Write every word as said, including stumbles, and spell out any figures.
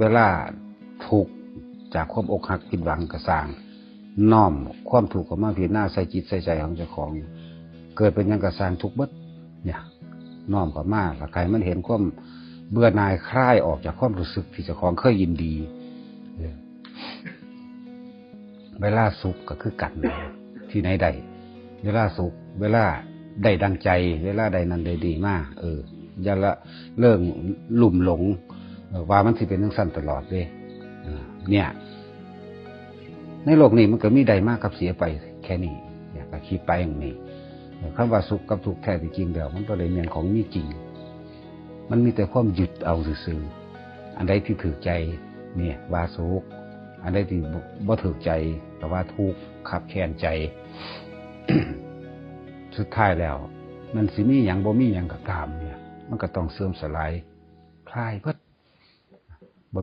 เวลาทุกข์จากความอกหักผิดหวังก็ซ่าง น้อมความทุกข์เข้ามาพิจารณาใส่จิตใส่ใจของเจ้าของ เกิดเป็นหยังก็ซ่างทุกข์เบิด เนี่ย น้อมเข้ามาแล้วให้มันเห็นความเบื่อหน่ายคลายออกจากความรู้สึกที่เจ้าของเคยยินดี เออ เวลาสุขก็คือกัน ที่ไหนได้ เวลาสุข เวลาได้ดังใจ เวลาได้นั่นได้ดีมา เออ อย่าละเลิงลุ่มหลง เออ ว่ามันสิเป็นจั่งซั้นตลอดเด้ เออ เนี่ย ในโลกนี้มันก็มีได้มากับเสียไปแค่นี้ เนี่ย ก็คิดไปอย่างนี้ เออ คำว่าสุขกับทุกข์แท้ที่จริงแล้ว มันบ่ได้แม่นของมีจริง มันมีแต่ความยึดเอาซื่อๆ อันใดที่ถูกใจ เนี่ย ว่าสุข อันใดที่บ่ บ่ถูกใจ ก็ว่าทุกข์ คับแค้นใจ สุดท้ายแล้ว มันสิมีหยังบ่มีหยังก็ตามเนี่ย มันก็ต้องเสื่อมสลาย คลายเบิด